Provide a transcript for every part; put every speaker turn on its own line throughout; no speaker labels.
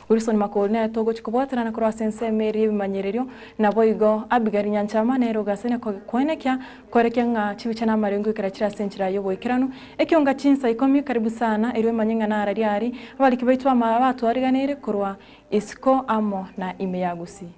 Wilson Makori nere togochia kobwaterana korwa ase ensemo eria y'ebimanyererio, naboigo Abigail Nyanchama nere ogasenia koenekia koerekia ng'a chibicha na amarengo ekero chire ase enchera y'oboikeranu. Ekionga chinsa ikomi karibu sana erio emanye ng'a narari ari abariki baito amaya batwariganeire korwa isiko amo na ime ya Gusii.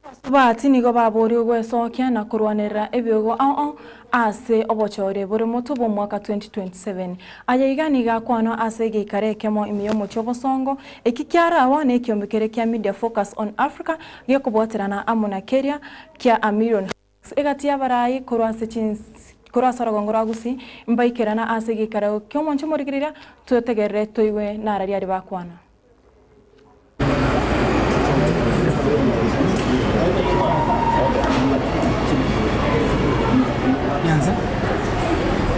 Abasubati nigo baboorigwe gwesokia na korwanerera ebiogo ao ao ase obochore bore motwe bw'omwaka 2027. Aya iga nigo akwanwa ase egeikaro ekemo ime y'omochie obosongo, eki kiaragwa nekiombe keria kia Media Focus on Africa gekobwaterana amo na keria kia A Million Hugs egati y'abarai korwa ase korwa ase orogongo rwa Gusii mbaikerana ase egeikaro ki'omonche omorigereria twetegerere toigwe nararia aria bakwana.
Nyanza.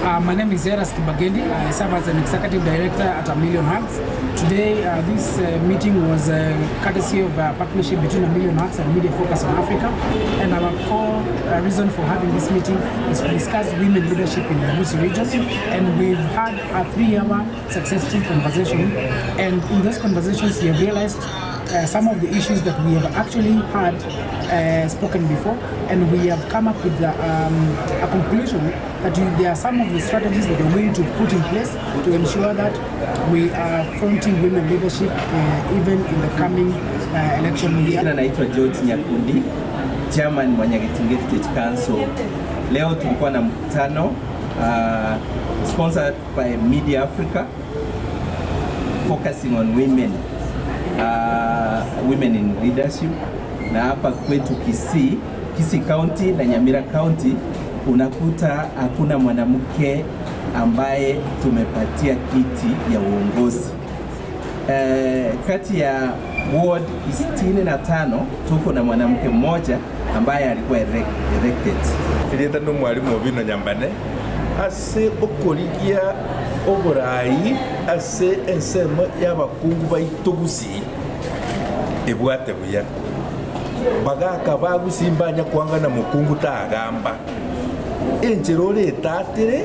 Uh, my name is Eras Kibagendi. I serve as an executive director at A Million Hearts. Today, uh, this uh, meeting was uh, courtesy of a partnership between A Million Hearts and Media Focus on Africa. And our core uh, reason for having this meeting is to discuss women leadership in the Gusii region. And we've had a three-hour successful conversation. And in those conversations, we have realized uh, some of the issues that we have actually had uh, spoken before, and we have come up with the, um, a conclusion that you, there are some of the strategies that we're going to put in place to ensure that we are fronting women leadership uh, even in the coming uh, election year.
Jina naitwa George Nyakundi, chairman wa Nyagitinga Heritage Council. Leo tulikuwa na mkutano uh, sponsored by Media Africa focusing on women uh, women in leadership na hapa kwetu Kisii, Kisii County na Nyamira County unakuta hakuna mwanamke ambaye tumepatia kiti ya uongozi. Eh, kati ya ward 65 tuko na mwanamke mmoja ambaye alikuwa elected.
Erieta nomwalimu Obino Nyambane, ase okorigia oborai ase ensemo y'abakungu baito Gusii ebwate buya. Bagaka ba Gusii mbanya koangana mokungu tagamba. Enchera oretatere,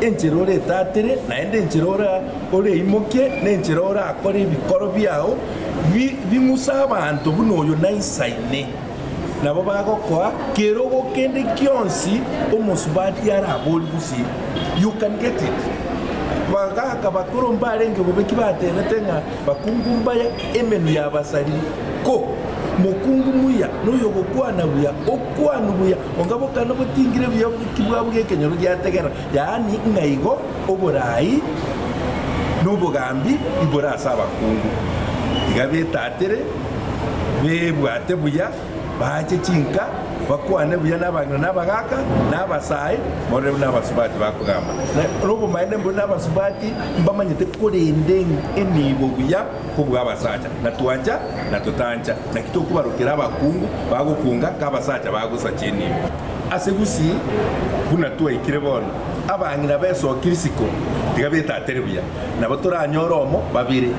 enchera oretatere, naende enchera ora oreimokie, na enchera orakore ebikoro biao bi bing'use abanto buna oyo naisaine. Nabo bagokoa kerogo kende gionsi omosubati arabori gusii, you can get it. Bagaka bakoro mbarenge bobe ki batebete ng'a bakungu mbaya emenwa yabasariri, ko mokungu muya noyogokwana buya, okwanu buya, onga bokana botingire buya ki bwabo gekenyoro giategera, yaani ng'a igo oborai nobogambi ibore ase abakungu. Tiga betatere, bebwate buya, baache chinka, bakwane buya nabang'ina na abagaaka, na abasae, morore buna abasubati bakogamba. Na nobomaene mbore nabasubati mbamanyete korenda enibo buya kobua abasacha, na twancha na totancha, naki tokobarokera abakungu bagokunga ka abasacha bagosacha enibo. Ase gusii buna twaikire bono, abang'ina besokire isiko tiga betatere buya, nabo toranyore omo babere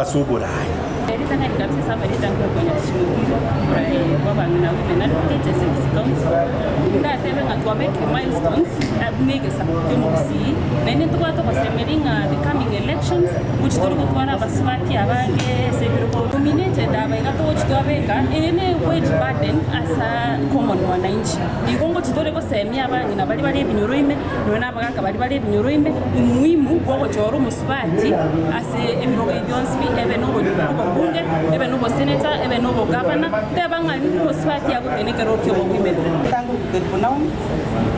ase oboraai.
Ritang'ani kabisa ase amarieta nkorokwa Nyachimogiro, omoraai bw'abang'ina Women Advocate ase Kisii County. Ndatebe ng'a twabekire milestones buna egesaku ki'omogusii, naende ntobwate ogosemeria ng'a the coming elections ngochi tore gotwara abasubati abange ase ebirogo nominated aba iga togochi twabeka, eye ne wage burden asa common mwananchi. Igo ngochi tore gosemia abang'ina baria bare ebinyoro ime, nonya na abagaka baria bare ebinyoro ime, umuhimu bwa ogochora omosubati ase ebirogo ebi bionsi pi, ebe na obobunge, ebe na obosenator, ebe na obogavana, teba ng'a omosubati agotene ekero kia obowomen rep.
Tango Keribu Naomi,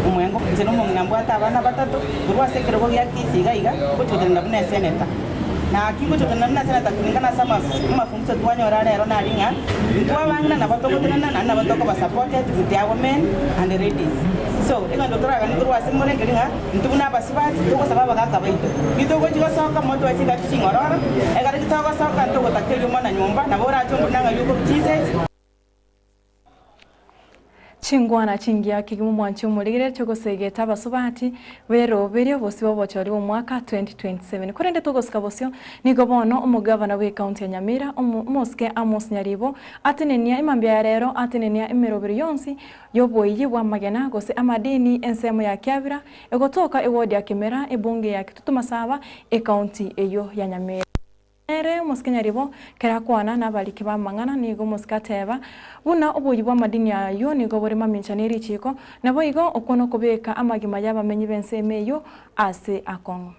omwengo, inche nomong'ina mbwate abana batato, korwa ase ekerogo gia Kisii iga iga, ngochia gotenena buna eseneta. Naki ngochia gotenena buna eseneta kulingana ase amafundiso twanyora rero nari ng'a intwe abang'ina nabo togotenena naende nabo tokoba supported with our men and ladies. So, egento toraganie korwa ase more nkeri ng'a intwe buna abasubati togosaba abagaka baito, ritogochia gosoka motoe chingaki ching'ororo, ekero titogosoka ntogotakeria omwana nyomba, nabo orache omonto nang'a yuko Jesus.
Chingwana chingiya kegima omwanchi omorigereria chogosegeta abasubati beroberio bosio bw'obochori bw'omwaka 2027. Korende togosika bosio, nigo bono omogavana bw'ecounty ya Nyamira, Omosike Amos Nyaribo, atenenia emambia ya rero atenenia emeroberi yonsi y'oboiyi bw'amagena gose amadini ensemo ya Kiabira egotoka eward ya Kimera ebunge ya Kitutu Masaba ecounty eyio ya Nyamira. Nere omosike nyaribo, kera akwana nabariki b'amang'ana, nigo omosike ateba, Buna oboyio bw'amadini ayio nigo bore mamincha ne richiiko, naboigo okwo nokobeka amagima y'abamenyi b'ensemo eyio ase akong'u.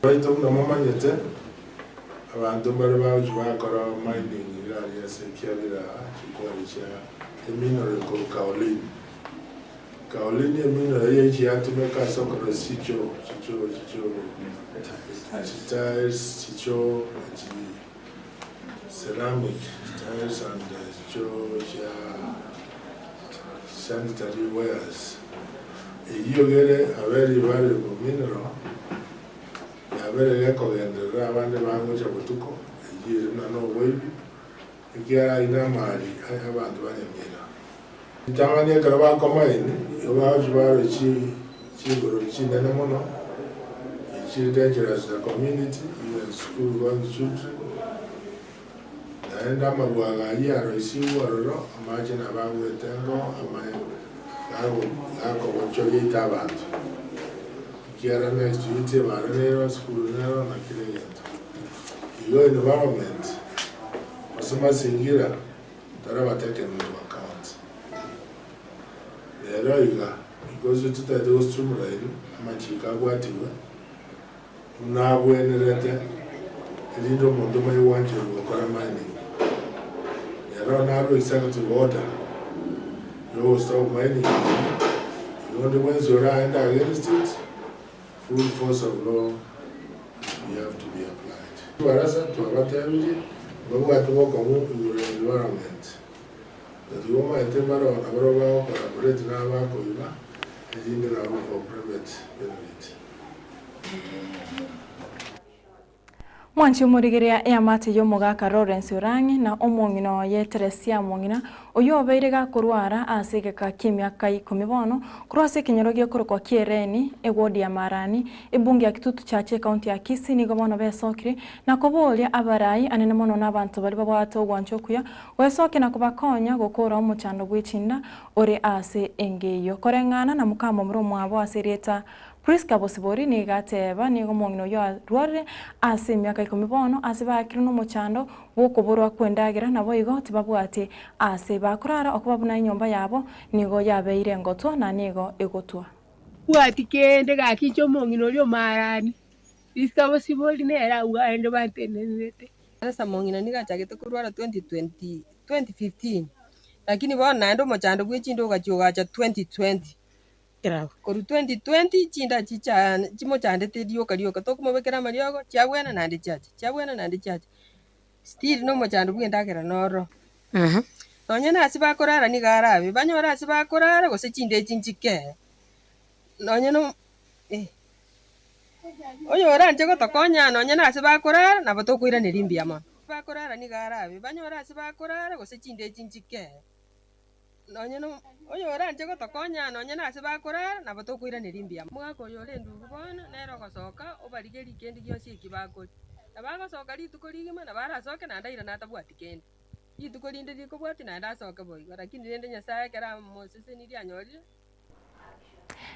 Baito buna momanyete, abanto mbare bagochia bakora mining iga aria ase ekiagera chikwari chia emineral ekorwa kaolin. Kaolin emineral eye echi yatumeka ase okorosia chichoo chichoo chichoo chitiles chichoo chi ceramic tiles and chichoo chia sanitary wares. Eyio gere a very valuable mineral yabere gekogenderera abande bagocha botuko, eyio ere buna noboibi, ekiagera ayio namari abanto ba Nyamira. Ritang'ani ekero bakomaini, igo bagochia barora chingoro chinene mono, echire dangerous to the community, even school going children. Naende amarwaga ayio aroisigwe ororo, amache nabo agwete ngoo, amaye gakobochoria ite abanto. Ekiagera next week ebara nero, esukuru nero, na kera egento. Igo environment, gose mazingira, taraba taken into account. Rero iga, because totagete go streamline amachiko abwatigwe, buna abwenerete, erinde omonto omanye gwancherwa gokora mining. Rero narue executive order yogo stop mining eyio, igo onde bwensi oraende against it, full force of law will have to be applied. Chibarasa twabatebirie mbabwate bokong'u igoro ya environment, na tiga omanyete mbare oo nabarabwo bago collaborate na abakoiba erinde nabo for private benefit.
Mwanche omorigereria eamate y'omogaka Lawrence Orang'e na omong'ina oye Teresia Mong'ina, oyio obeire gakorwara ase egeka ki'emiaka ikomi bono, korwa ase ekenyoro gekorokwa Kiereni, eward ya Marani, ebunge ya Kitutu Chache ecounty ya Kisii nigo bono besokire na koboria abarai anene mono na abanto baria babwate ogwancha okuya goesokia na kobakonya gokora omochando bw'echinda ore ase engeiyo. Koreng'ana na mokamomura omwabo ase erieta Prisca Bosibori nigo ateeba, Nigo omong'ina oyio arwarire ase emiaka ikomi bono, ase baakirwe nomochando bw'okoborwa kw'endagera, naboigo tibabwati aase bakorara, okoba buna enyomba yabo nigo yabeire engotwa na nigo egotwa.
Bwati kende gaki inche omong'ina oria omoarani, Prisca Bosibori nere agwo aende bantenenerete.
Ase omong'ina nigo achagete korwara 2020 2015, lakini bono naende omochando bwe chinda ogachia ogacha 2020. Korwa 2020 chinda chimochandete rioka rioka, tokomobekera amariogo, chiabwena naende chiacha, chiabwena naende chiacha. Still nomochando bw'endagera noro. Nonye na ase bakorara nigo arabe, banyore ase bakorara gose chinda echi nchikee, nonye no eh. Oyoranche gotokonya nonye na ase bakorara, nabo tokoiraneria mbuya mono. Bakorara nigo arabe, banyore ase bakorara gose chinda echi nchikee. Nonye no oyoranche gotokonya nonye nase bakorara, nabo tokoiraneria mbuya. Omogaka oyo ore endugu bono nere ogosoka obarigerie kende gionsi eki bakoria. Nabo agosoka rituko rigima, nabo arasoke naende airane atabwati kende. Rituko rinde rikobwatia naende asoke boigo, lakini rende Nyasae ekero amosesenirie anyorire.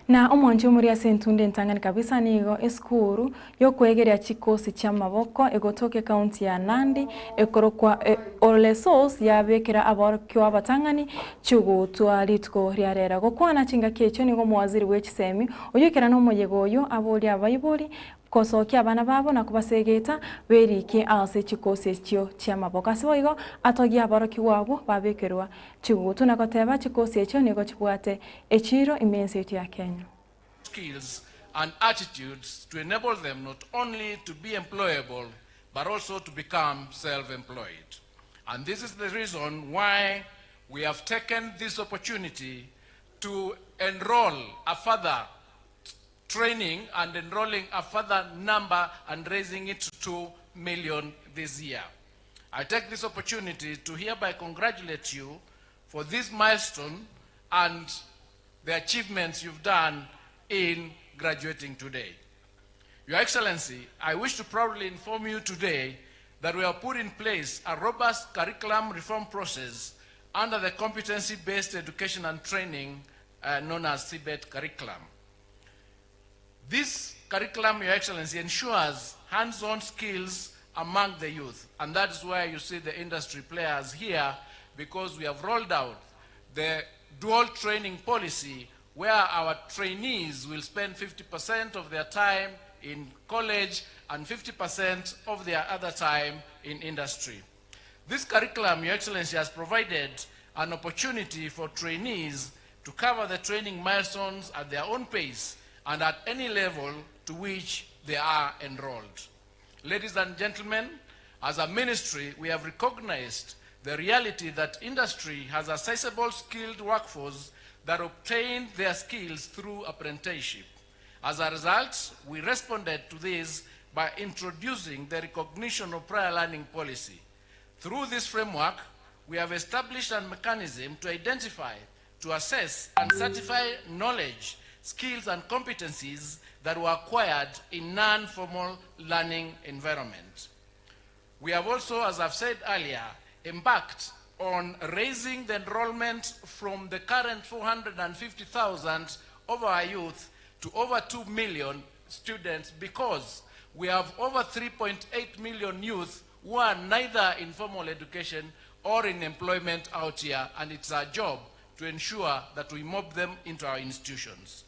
Na omwanchi omoria ase entunda entang'ani kabisa nigo esukuru y'okwegeria chikosi chi'amaboko egotoka ekaunti ya Nandi ekorokwa Olesos yabekera aborokigwa abatang'ani chigutwa rituko ria rero. Gokwana chingaki echio nigo omowaziri bw'echisemi oyio ekero nomoyega oyio aboria abaibori Gosokia abana babo na kobasegeta berikie ase chikosi echio chi'amaboko. Ase boigo atogie aborokigwa abwo babekerwa chigutu na goteba chikosi echio nigo chibwate echiiro ime y'ense yaito ya Kenya.
skills and attitudes to enable them not only to be employable but also to become self-employed. And this is the reason why we have taken this opportunity to enroll a further training and enrolling a further number and raising it to 2 million this year. I take this opportunity to hereby congratulate you for this milestone and the achievements you've done in graduating today. Your Excellency, I wish to proudly inform you today that we have put in place a robust curriculum reform process under the competency-based education and training uh, known as CBET curriculum. This curriculum, Your Excellency, ensures hands-on skills among the youth. And that's why you see the industry players here, because we have rolled out the dual training policy where our trainees will spend 50% of their time in college and 50% of their other time in industry. This curriculum, Your Excellency, has provided an opportunity for trainees to cover the training milestones at their own pace and at any level to which they are enrolled. Ladies and gentlemen, as a ministry, we have recognized the reality that industry has a sizable skilled workforce that obtained their skills through apprenticeship. As a result, we responded to this by introducing the recognition of prior learning policy. Through this framework, we have established a mechanism to identify, to assess, and certify knowledge, skills, and competencies that were acquired in non-formal learning environment. We have also, as I've said earlier, embarked on raising the enrollment from the current 450,000 of our youth to over 2 million students because we have over 3.8 million youth who are neither in formal education or in employment out here, and it's our job to ensure that we mob them into our institutions.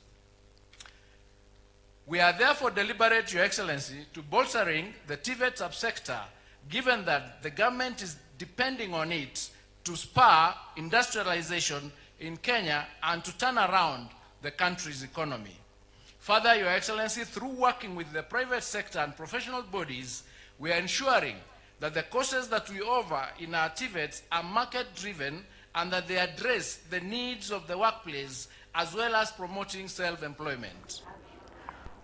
We are therefore deliberate, Your Excellency, to bolstering the TVET subsector, given that the government is depending on it to spur industrialization in Kenya and to turn around the country's economy. Further, Your Excellency, through working with the private sector and professional bodies, we are ensuring that the courses that we offer in our TVETs are market-driven and that they address the needs of the workplace as well as promoting self-employment.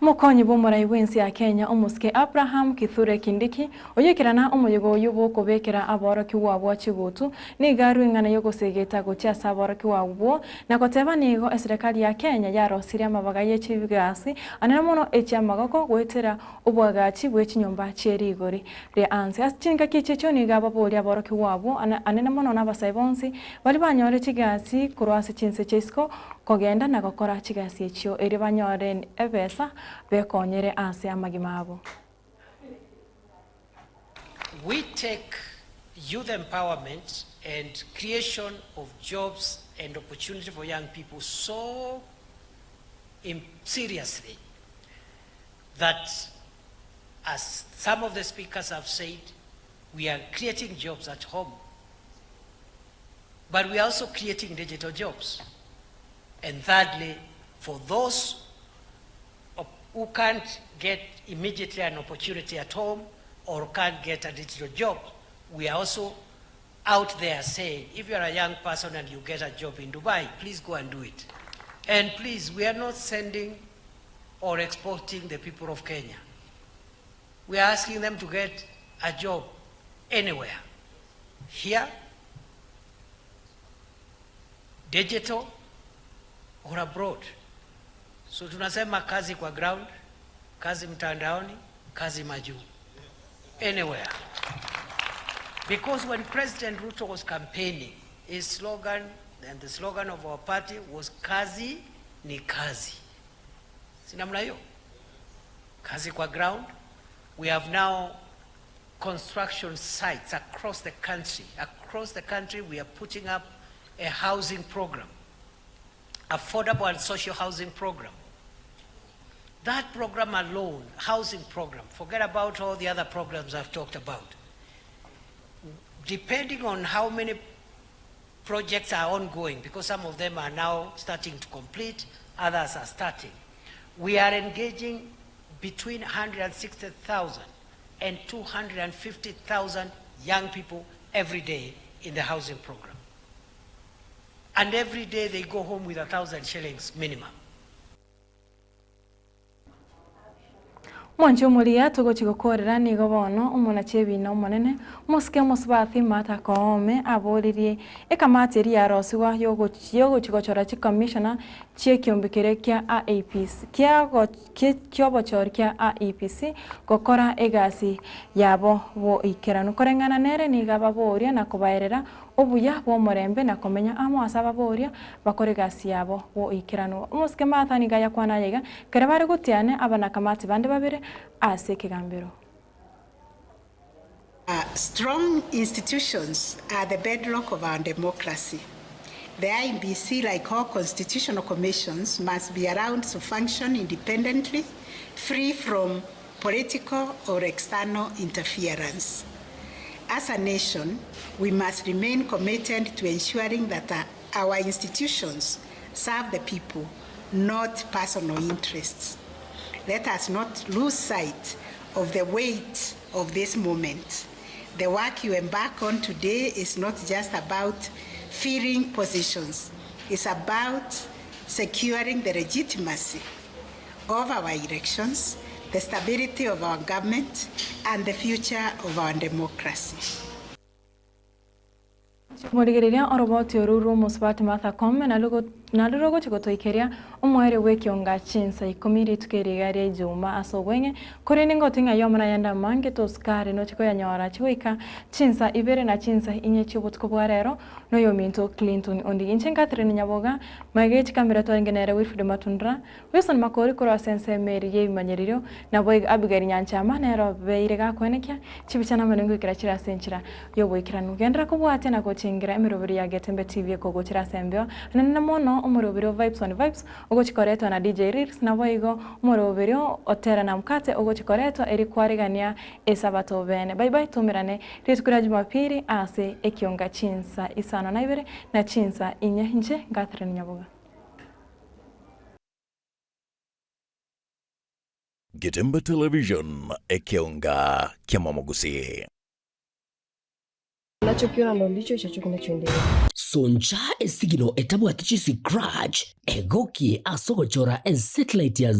Omokonyi bw'omorai bw'ense ya Kenya omosike Abraham Kithure Kindiki oyoikerana omoyega oyio bw'okobekera aborokigwa abwo chigutu nigo arwe eng'ana y'ogosegeta gochia ase aborokigwa abwo na goteba nigo eserekari ya Kenya yarosirie amabaga ye chigasi anene mono echiamagoko goetera Oboagachi bwe chinyomba chie rigori ria anse. Ase chingaki echi echio nigo ababoria aborokigwa abwo anene mono na abasae bonsi baria banyore chigasi korwa ase chinse chia isiko kogenda na gokora chigasi echio erio banyore ebesa bekonyere ase amagima abo.
We take youth empowerment and creation of jobs and opportunity for young people so seriously that as some of the speakers have said, we are creating jobs at home, but we are also creating digital jobs. And thirdly, for those who can't get immediately an opportunity at home or can't get a digital job, we are also out there saying, if you are a young person and you get a job in Dubai, please go and do it. And please, we are not sending or exporting the people of Kenya. We are asking them to get a job anywhere. Here, digital or abroad. So tunasema kazi kwa ground, kazi mtandaoni, kazi majuu. Anywhere. Because when President Ruto was campaigning, his slogan and the slogan of our party was kazi ni kazi. Si namna hiyo? Kazi kwa ground. We have now construction sites across the country. Across the country, we are putting up a housing program, affordable and social housing program. That program alone, housing program, forget about all the other programs I've talked about. Depending on how many projects are ongoing, because some of them are now starting to complete, others are starting. We are engaging between 160,000 and 250,000 young people every day in the housing program. And every day they go home with 1,000 shillings minimum.
Mwanche omoria togochi gokorera nigo bono omonachi ebina omonene, omosike omosubati Martha Koome aboririe ekamati eria yarosigwa yogochi gochora chicommissioner chiekiombe keria kia IEBC kiobochori kia IEBC gokora egasi yabo boikeranu. Koreng'ana nere nigo ababoria na kobaerera obuya bw'omorembe na komenya amo ase ababoria bakore egasi yabo boikeranu. Omosike Martha nigo ayakwana aya iga ekero bare gotiana abanakamati bande babere ase ekegambero.
Strong institutions are the bedrock of our democracy. The IEBC, like all constitutional commissions, must be allowed to function independently, free from political or external interference. As a nation, we must remain committed to ensuring that our institutions serve the people, not personal interests. Let us not lose sight of the weight of this moment. The work you embark on today is not just about filling positions, it's about securing the legitimacy of our elections, the stability of our government, and the future of our democracy.
Morigereria oroboti oru rw'omosubati Martha Koome naru rogochi gotoikeria omoerio bw'ekionga chinsa ikomi rituko eri iga ria Ijuma ase obweng'e, korende ngote ng'a yomo nayende amange tosukare noche koyanyora chigoika chinsa ibere na chinsa inye chi'obotuko bwa rero noyominto Clinton Ondigi. Inche Catherine Nyaboga, magega ye chikamera twarenge nere Wilfred Matundura, Wilson Makori korwa ase ensemo eria y'ebimanyererio, naboigo Abigail Nyanchama nere obeire gakwenekia chibicha namanene goikera chire ase enchera y'oboikeranu. Genderera kobwatia na gochengera emeroberi ya Getembe TV ekogochera ase embeo nene mono omoroberi o Vibes on Vibes ogochi koretwa na DJ Reels naboigo omoroberi o Otera na Mkate ogochi koretwa eri kwarigania esabato bene. Bye bye toumerane rituko ria Jumapili ase ekionga chinsa isano na ibere na chinsa inye. Inche Catherine Nyaboga.
Getembe Television, ekeonga ki'amamogusii.
Nachokiona ndo ndicho ichocho kinachoendelea.
Soncha esigino etabwati chiscratch, egokie ase ogochora esatellite ya.